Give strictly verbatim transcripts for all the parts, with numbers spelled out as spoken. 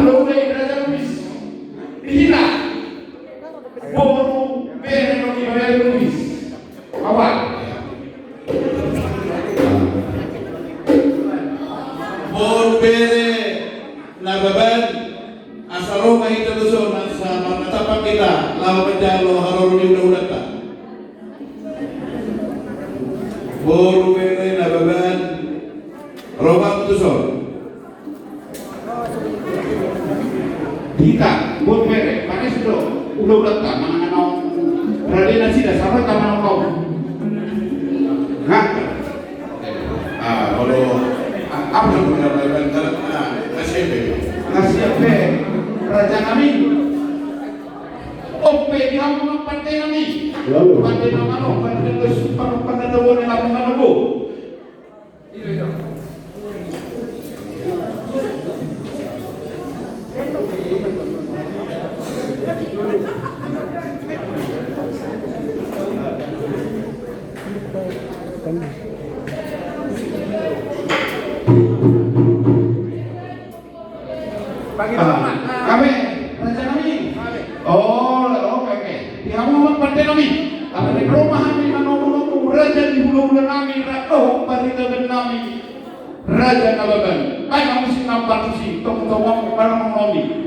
Raja Lubis. Di hita. Boru bere dohot ibebere Lubis. Apa? Boru bere Nababan, asa ro ma hita tuson, asa marnatap hita laho manjalo haroro ni hulahulanta. Boru bere Nababan, ro ma tuson. Hita, boru bere, pares do hulahulanta, manang na rade nasida, sahat ma manang kau. Hah? Ah, molo, ah, apa namanya, ah, ah, ah, siap, eh? Ah, siap, eh. Raja nami. Ope, di hamu ma pande nami. Lalu. Pande na malo, pande na sumpah, pande na bone, na malo. Bagi. Ah, kami, raja nami. Oh, oke, oke. Di hamu ma pande nami. Ala ni ro ma hami manomu-nomu raja ni hulahula nami, rap dohot parigaben nami, Raja Nababan. Baen hamu sinambar tusi, tong-tong hamu manomu-nomu.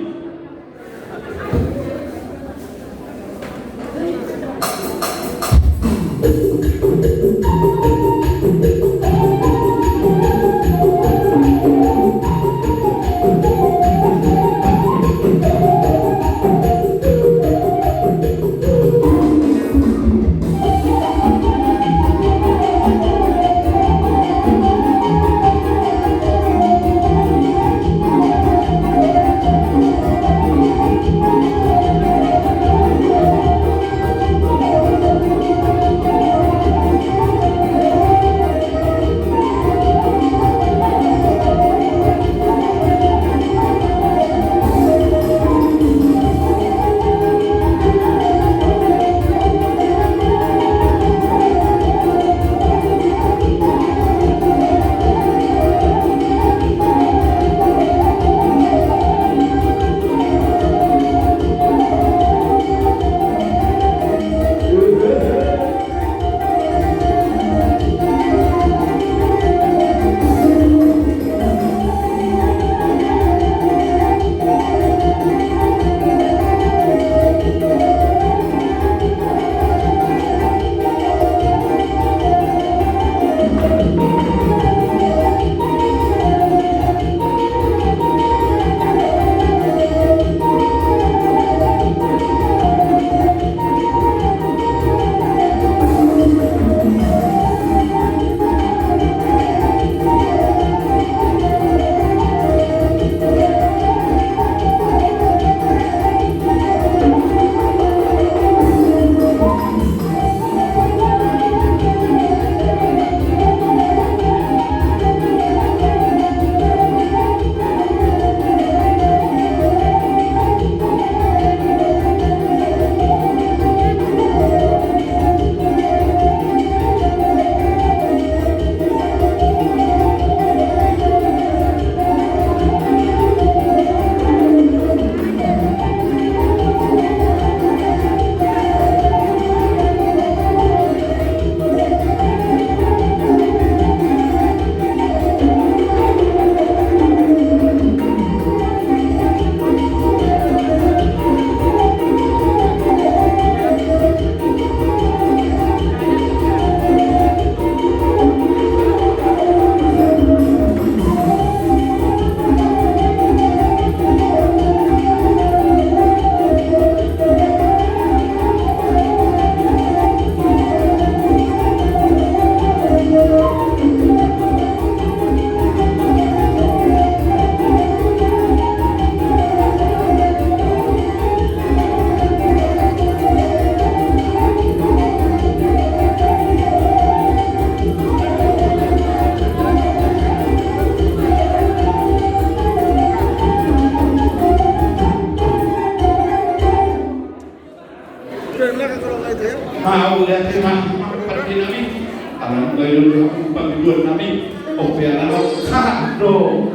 Au, ya, terima kasih, Pak Dinami. Alam bayu, Pak Ridwan nami. Ope, anak, sahat do.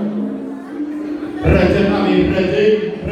Raja nami, raja i,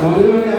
Haleluya,